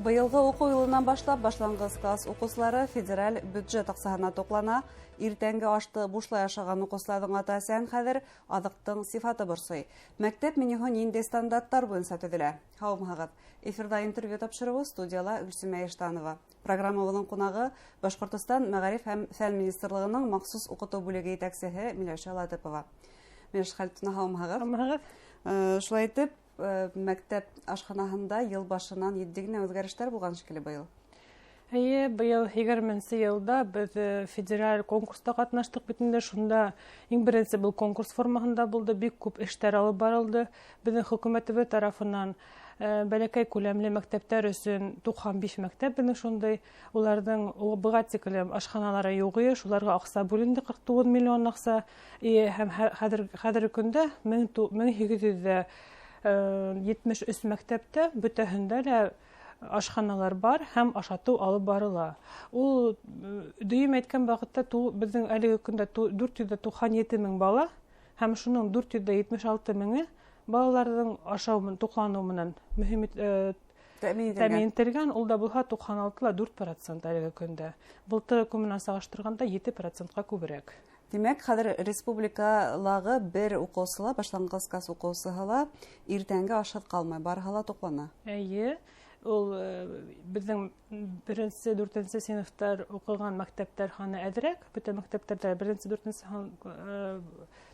Быйылғы уҡыу йылынан башлап башланғыс класс уҡыусылары федераль бюджет аҡсаһына туҡлана. Иртәнге ашты бушлай ашаған уҡыусыларҙың ата-әсәһен хәҙер аҙыҡтың сифаты борсой. Мәктәп менюһы ниндәй стандарттар буйынса төҙөлә? Һаумыһығыҙ! Эфирҙа интервью тапшырыуы, студияла Гөлсөмә Иштанова. Программабыҙҙың ҡунағы Башҡортостан Мәғариф һәм фән министрлығының махсус уҡытыу бүлеге етәксеһе Миләүшә Латыпова. Миләүшә Хәлитовна, һаумыһығыҙ! Һаумыһығыҙ! Шулай итеп, мәктәп ашханаһында йыл башынан етди генә үҙгәрештәр булған шикелле быйыл. Эйе, быйыл 20-нсе йылда беҙ федераль конкурста ҡатнаштыҡ бит инде. Шунда иң беренсе был конкурс формаһында булды, бик күп эштәр алып барылды. Беҙҙең хөкүмәтебеҙ тарафынан бәләкәй күләмле мәктәптәр өсөн 95 мәктәп беҙҙең шундай, уларҙың быға тиклем ашханалары юҡ ине, шуларға аҡса бүленде, 49 миллион аҡса. Һәм хәҙерге көндә 1873 мәктәптә бөтәһендә лә ашханалар бар һәм ашатыу алып барыла. Ул дөйөм әйткән ваҡытта беҙҙең әлеге көндә 497 мең бала һәм шуның 476 меңе балаларҙың ашау менән, туҡланыу менән мөһим тәьмин тәьмин ителгән. Ул да булһа 96,4% әлеге көндә. Былтыр көн менән сағыштырғанда 7%-ҡа күберәк. Тимәк, хәҙер республикалағы бер уҡыусы ла, башланғыс класс уҡыусыһы ла иртәнге ашһыҙ ҡалмай, барыһы ла туҡлана. Эйе, ул беҙҙең беренсе, дүртенсе синыфтар уҡыған мәктәптәр һаны әҙерәк, бөтә мәктәптәрҙә беренсе,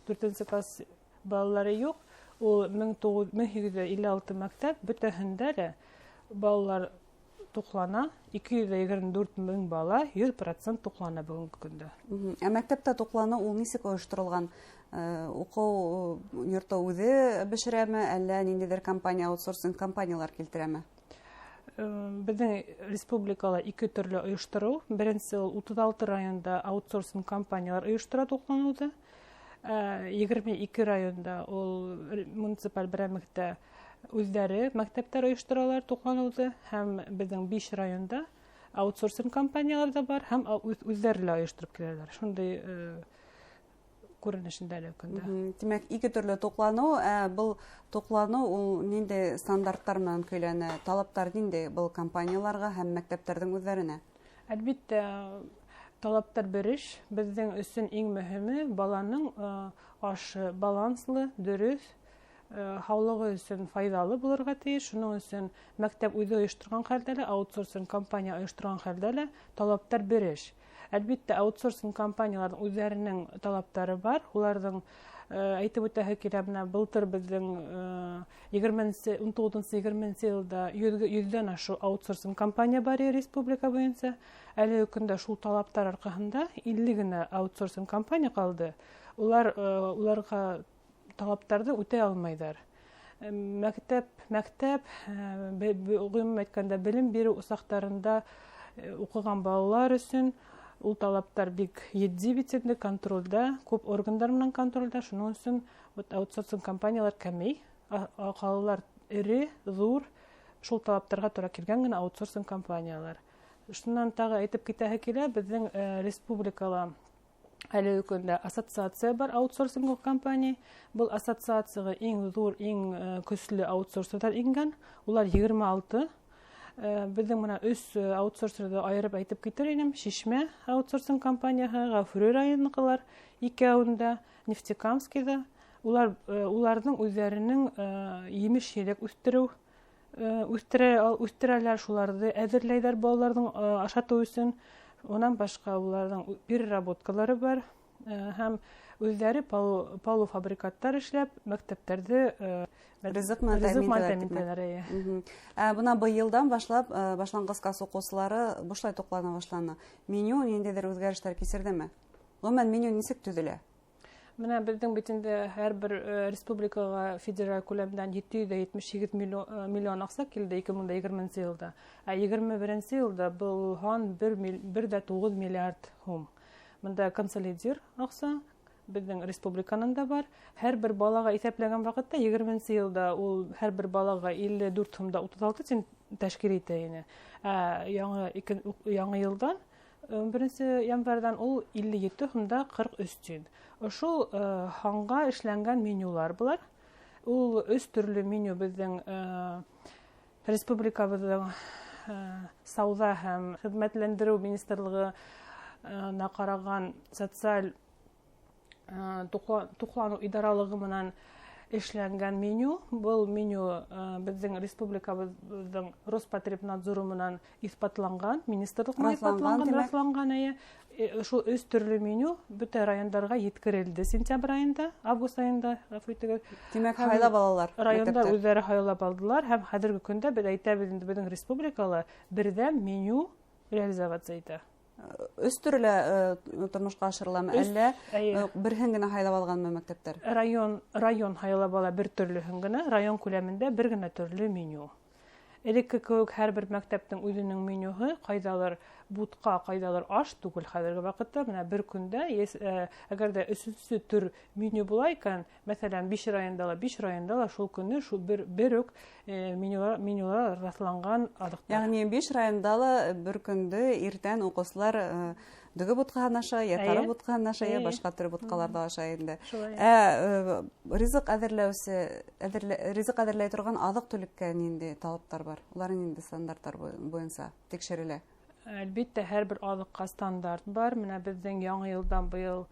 дүртенсе класс балалары юҡ. Ул 1856 мәктәп, бөтәһендә лә балалар туҡлана, 224 мең бала 100% туҡлана бөгөнгө көндә. Ә мәктәптә туҡланыу ул нисек ойошторолған? Уҡыу йорто үҙе бешерәме, әллә ниндәйҙер компания, аутсорсинг компаниялар килтерәме? Беҙҙең республикала ике төрлө ойоштороу. Беренсе ул 36 районда аутсорсинг компаниялар ойоштора туҡланыуҙы. 22 районда ул муниципаль берәмлектә үҙҙәре мәктәптәр ойошторалар туҡланыуҙы, һәм беҙҙең 5 районда аутсорсинг компаниялар ҙа бар һәм үҙҙәре лә ойоштороп киләләр. Шундай күренешендә әле көндә. Тимәк, ике төрлө туҡланыу. Был туҡланыу ул ниндәй стандарттар менән көйләнә? Талаптар ниндәй был компанияларға һәм мәктәптәрҙең үҙҙәренә? Әлбиттә, талаптар бер эш. Беҙҙең өсөн иң мөһиме баланың ашы баланслы, дөрөҫ, һаулығы өсөн файҙалы булырға тейеш. Шуның өсөн мәктәп үҙе ойошторған хәлдә лә, аутсорсинг компания ойошторған хәлдә лә талаптар бер эш. Әлбиттә, аутсорсинг компанияларҙың үҙҙәренең талаптары бар. Уларҙың әйтеп үтәһе килә, бына былтыр беҙҙең ун туғыҙынсы, егерменсе йылда йөҙҙән ашыу аутсорсинг компания бар ине республика буйынса. Әлеге көндә шул талаптар арҡаһында 50 генә аутсорсинг компания ҡалды. Улар уларға талаптарҙы үтәй алмайҙар. Мәктәп, ғөмүмән әйткәндә, белем биреү усаҡтарында уҡыған балалар өсөн ул талаптар бик етди бит инде, контролдә, күп органдар менән контролдә. Шуның өсөн аутсорсинг компаниялар кәмей, ҡалалар эре, ҙур, шул талаптарға тура килгән генә аутсорсинг компаниялар. Шунан тағы әйтеп китәһе килә, беҙҙең республикала әлеге көндә ассоциация бар аутсорсинг компания. Был ассоциацияға иң ҙур, иң көслө аутсорсерҙар ингән. Улар 26. Беҙҙең бына өс аутсорсерҙы айырып әйтеп китер инем. Шишмә аутсорсинг компанияһы, Ғафури районыныҡылар икәүендә, Нефтекамскийҙа. Улар уларҙың үҙҙәренең емеш-еләк үҫтерәләр, шуларҙы әҙерләйҙәр балаларҙың ашатыу өсөн. Унан башҡа уларҙың переработкалары бар һәм үҙҙәре полуфабрикаттар эшләп мәктәптәрҙе ризыҡ менән ризыҡ тәьмин менән итәләр тәьмин тип. итәләр, эйе. Бына быйылдан башлап башланғыс класс уҡыусылары бушлай туҡлана башланы. Меню ниндәйҙер үҙгәрештәр кисерҙеме? Ғөмүмән, меню нисек төҙөлә? Бына беҙҙең бит инде һәр бер республикаға федераль күләмдән 778 миллион аҡса килде 2020 йылда. Ә 21 йылда был һан бер дә туғыҙ миллиард һум. Бында консолидир аҡса беҙҙең республиканың да бар. Һәр бер балаға иҫәпләгән ваҡытта 20 йылда ул һәр бер балаға 54 һум да 36 тин тәшкил итә ине. Ә яңы йылдан, 1 январҙан ул 57 һум да 43 тин. Ошол һанға эшләнгән менюлар былар. Ул өс төрлө меню беҙҙең республикабыҙҙың сауҙа һәм хеҙмәтләндереү министрлығына ҡараған социаль туҡланыу идаралығы менән эшләнгән меню. Был меню беҙҙең республикабыҙҙың Роспотребнадзоры менән иҫбатланған, министрлыҡ менән иҫбатланған, раҫланған. Шул 3 төрлө меню бөтә райондарға еткерелде сентябрь айында, август айында, ғәфү итегеҙ. Тимәк, һайлап алалар. Райондар үҙҙәре һайлап алдылар һәм хәҙерге көндә беҙ әйтәбеҙ инде, беҙҙең республикала берҙәм меню реализоваться итә. 3 төрлө тормошҡа ашырыламы, әллә береһен генә һайлап алғанмы мәктәптәр? Район һайлап ала бер төрлөһөн генә, район күләмендә бер генә төрлө меню. Элекке кеүек һәр бер мәктәптең үҙенең менюһы, ҡайҙалыр бутҡа, ҡайҙалыр аш түгел хәҙерге ваҡытта. Менә бер көндә, әгәр ҙә 3-нсө төр меню була икән, мәҫәлән, 5 районда ла, 5 районда ла шул көнө шул бер үк менюлар раҫланған аҙыҡтар. Йәғни 5 районда ла бер көндө иртән уҡыусылар дөгө бутҡаһын ашай, йә тары бутҡаһын ашай, йә башҡа төр бутҡаларҙы ашай инде. Ризыҡ әҙерләүсе, ризыҡ әҙерләй торған аҙыҡ-түлеккә ниндәй талаптар бар? Улар ниндәй стандарттар буйынса тикшерелә? Әлбиттә, һәр бер аҙыҡҡа стандарт бар. Менә беҙҙең яңы йылдан быйыл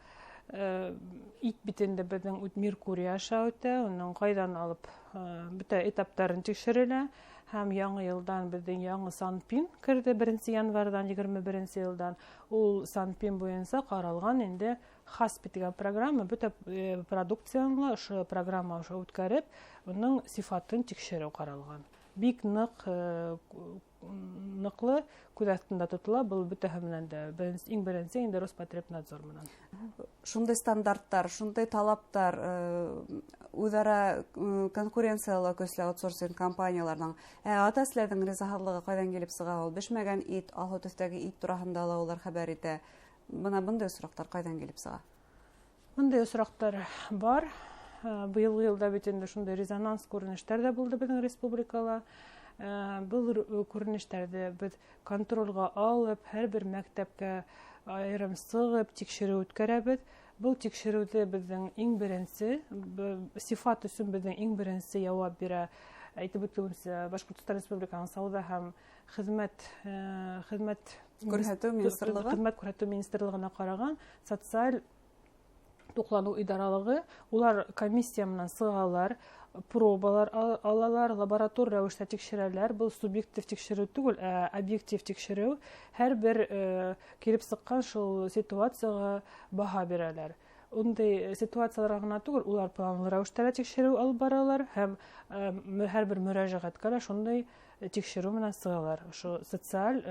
ит бит инде беҙҙең Меркурий аша үтә, уның ҡайҙан алып бөтә этаптарын тикшерелә. Һәм яңы йылдан беҙҙең яңы Санпин керҙе 1 январҙан, 21 йылдан. Ул Санпин буйынса ҡаралған инде ХАССП тигән программа, бөтә продукцияны ла ошо программа аша үткәреп, уның сифатын тикшереү ҡаралған. Бик ныҡлы күҙ аҫтында тотола, был бөтәһе менән дә, иң беренсе инде Роспотребнадзор менән. Шундай стандарттар, шундай талаптар, үҙ-ара конкуренцияла көслө аутсорсинг компанияларының. Ата-әсәләрҙең ризаһыҙлығы ҡайҙан килеп сыға ул? Бешмәгән ит, алһыу төҫтәге ит тураһында ла улар хәбәр итә. Бына бындай осраҡтар ҡайҙан килеп сыға? Бындай осраҡтар бар. Быйылғы йылда бит инде шундай резонанс күренештәр ҙә булды беҙҙең республикала. Был күренештәрҙе беҙ контролға алып, һәр бер мәктәпкә айырым сығып, тикшереү үткәрәбеҙ. Был тикшереүҙе беҙҙең иң беренсе, сифат өсөн беҙҙең иң беренсе яуап бирә. Әйтеп үтеүемсә, Башҡортостан Республикаһының сауҙа һәм хеҙмәт күрһәтеү министрлығы? Хеҙмәт күрһәтеү министрлығына ҡараған социаль туҡланыу идаралығы, улар комиссия менән сығалар, пробалар алалар, лаборатор рәүештә тикшерәләр. Был субъектив тикшереү түгел, ә объектив тикшереү. Һәр бер килеп сыҡҡан шул ситуацияға баһа бирәләр. Ундай ситуацияларға ғына түгел, улар планлы рәүештә лә тикшереү алып баралар һәм һәр бер мөрәжәғәткә лә шундай тикшереү менән сығалар. Ошо социаль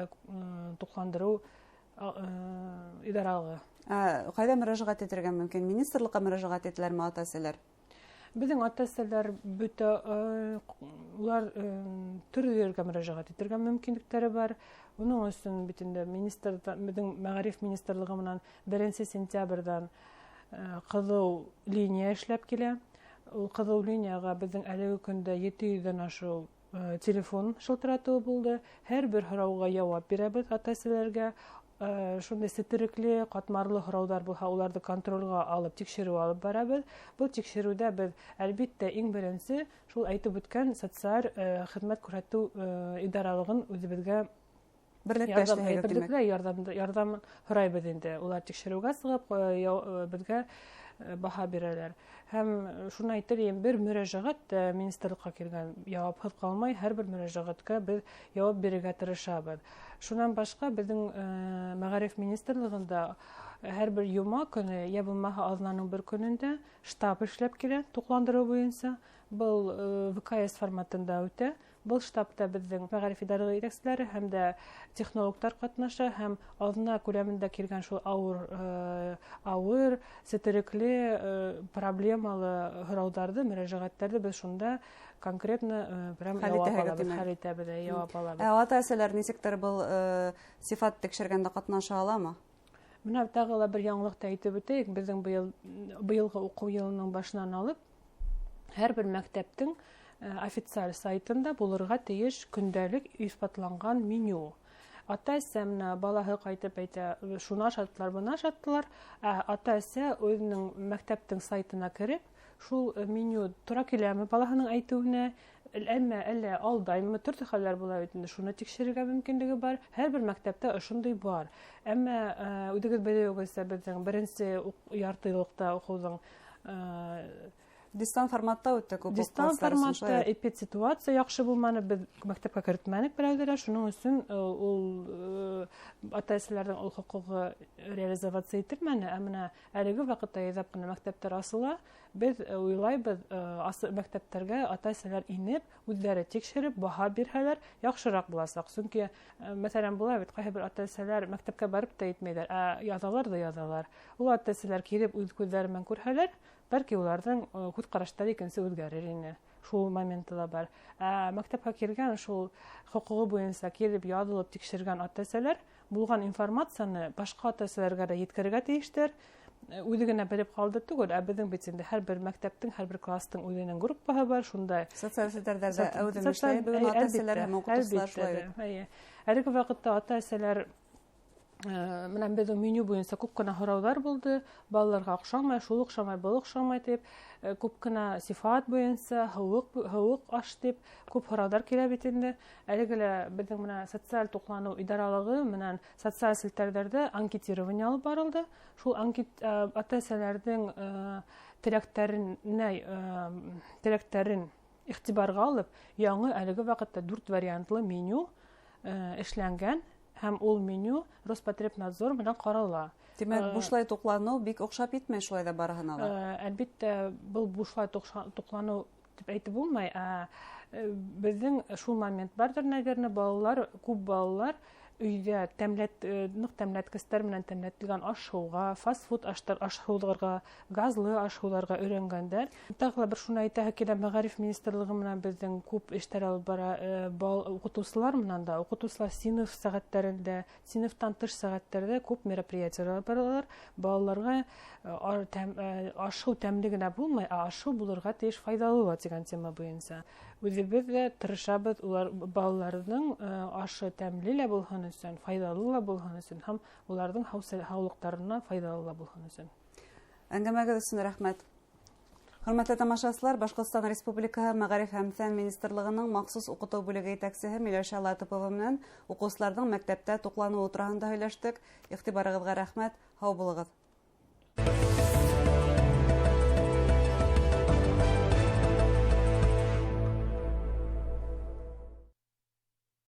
туҡландырыу идаралығы. Ҡайҙа мөрәжәғәт итергә мөмкин? Министрлыҡҡа мөрәжәғәт ителәрме ата-әсәләр? Беҙҙең ата-әсәләр бөтә улар төрлө ергә мөрәжәғәт итергә мөмкинлектәре бар. Уның өсөн бит инде беҙҙең мәғариф министрлығы менән 1 сентябрҙән ҡыҙыу линия эшләп килә. Ул ҡыҙыу линияға беҙҙең әлеге көндә ете йөҙҙән ашыу телефон шылтыратыуы булды. Һәр бер һорауға яуап бирәбеҙ ата-әсәләргә. Шундай сетерекле, ҡатмарлы һорауҙар булһа, уларҙы контролға алып, тикшереү алып барабыҙ. Был тикшереүҙә беҙ, әлбиттә, иң беренсе шул әйтеп үткән социаль хеҙмәт күрһәтеү идаралығын үҙебеҙгә Берлектә эшләйһегеҙ, тимәк. берлектә ярҙам һорайбыҙ инде. Улар тикшереүгә сығып беҙгә баһа бирәләр. Һәм шуны әйтер инем, бер мөрәжәғәт тә министрлыҡҡа килгән яуапһыҙ ҡалмай, һәр бер мөрәжәғәткә беҙ яуап бирергә тырышабыҙ. Шунан башҡа беҙҙең мәғариф министрлығында һәр бер йома көнө, йә булмаһа аҙнаның бер көнөндә штаб эшләп килә туҡландырыу буйынса. Был ВКС форматында үтә. Был штабта беҙҙең мәғариф идаралығы етәкселәре һәм дә технологтар ҡатнаша һәм аҙна күләмендә килгән шул ауыр, сетерекле, проблемалы һорауҙарҙы, мөрәжәғәттәрҙе беҙ шунда конкретно прям Хәл яуап итәһегеҙ, алабыҙ, тимәк. хәл итәбеҙ, яуап алабыҙ. Ата-әсәләр нисектер был сифат тикшергәндә ҡатнаша аламы? Бына тағы ла бер яңылыҡ та әйтеп үтәйек. Беҙҙең быйылғы уҡыу йылының башынан алып һәр бер мәктәптең официаль сайтында булырға тейеш көндәлек иҫбатланған меню. Ата-әсә менә балаһы ҡайтып әйтә, шуны ашаттылар, быны ашаттылар. Ә ата-әсә үҙенең мәктәптең сайтына кереп, шул меню тура киләме балаһының әйтеүенә, Әммә әллә алдаймы, төрлө хәлләр була бит инде, шуны тикшерергә мөмкинлеге бар. Һәр бер мәктәптә ошондай бар. Әммә үҙегеҙ белеүегеҙсә, беҙҙең беренсе ярты йыллыҡта уҡыуҙың дистант форматта үтте күп дистант форматта эпидситуация яҡшы булманы, беҙ мәктәпкә керетмәнек берәүҙе лә, шуның өсөн ул ата-әсәләрҙең ул хоҡуғы реализоваться ителмәне. Ә менә әлеге ваҡытта яҙап ҡына мәктәптәр асыла, беҙ уйлайбыҙ, мәктәптәргә ата-әсәләр инеп, үҙҙәре тикшереп, баһа бирһәләр, яҡшыраҡ буласаҡ. Сөнки, мәҫәлән, була бит, ҡайһы бер ата-әсәләр мәктәпкә барып та етмәйҙәр, ә яҙалар ҙа яҙалар. Ул ата-әсәләр килеп үҙ күҙҙәре менән күрһәләр, бәлки уларҙың күҙ ҡараштары икенсе үҙгәрер ине. Шул моменты ла бар. Ә мәктәпкә килгән шул хоҡуғы буйынса килеп яҙылып тикшергән ата-әсәләр булған информацияны башҡа ата-әсәләргә лә еткерергә тейештер. Үҙе генә белеп қалды түгел, ә беҙҙең бит инде һәр бер мәктәптең, һәр бер кластың үҙенең группаһы бар, шунда социаль селтәрҙәрҙә әүҙем эшләй бөгөн ата-әсәләр һәм уҡытыусылар шулай бит. Әлеге ваҡытта ата-әсәләр менән беҙҙең меню буйынса күп кенә һорауҙар булды. Балаларға оҡшамай, шул оҡшамай, был оҡшамай тип, күп кенә сифат буйынса, һыуыҡ аш тип күп һорауҙар килә бит инде. Әлеге лә беҙҙең менә социаль туҡланыу идаралығы менән социаль селтәрҙәрҙә анкетирование алып барылды. Шул анкет ата-әсәләрҙең теләктәрен иғтибарға алып, яңы әлеге ваҡытта 4 вариантлы меню эшләнгән. Һәм ул меню Роспотребнадзор менән ҡарала. Тимәк, бушлай туҡланыу бик оҡшап етмәй шулай ҙа барыһына ла. Әлбиттә, был бушлай туҡланыу тип әйтеп булмай. Беҙҙең шул момент барҙыр, наверное, балалар, күп балалар өйҙә ныҡ тәмләткестәр менән тәмләтелгән аш-һыуға, фастфуд аш-һыуҙарға, газлы аш-һыуҙарға өйрәнгәндәр. Тағы ла бер шуны әйтәһе килә, Мәғариф министрлығы менән беҙҙең күп эштәр алып бара, уҡытыусылар менән дә, уҡытыусылар синыф сәғәттәрендә, синыфтан тыш сәғәттәрҙә күп мероприятиелар алып баралар. Балаларға аш-һыу тәмле генә булмай, ә аш-һыу булырға тейеш файҙалы ла тигән тема буйынса. Үҙебеҙ ҙә тырышабыҙ улар балаларҙың ашы тәмле лә булһын өсөн, файҙалы ла булһын өсөн һәм уларҙың һаулыҡтарына файҙалы ла булһын өсөн. Әңгәмәгеҙ өсөн рәхмәт. Хөрмәтле тамашасылар, Башҡортостан Республикаһы Мәғариф һәм фән министрлығының махсус уҡытыу бүлеге етәксеһе Миләүшә Латыпова менән уҡыусыларҙың мәктәптә туҡланыуы тураһында һөйләштек. Иғтибарығыҙға рәхмәт. Һау булығыҙ.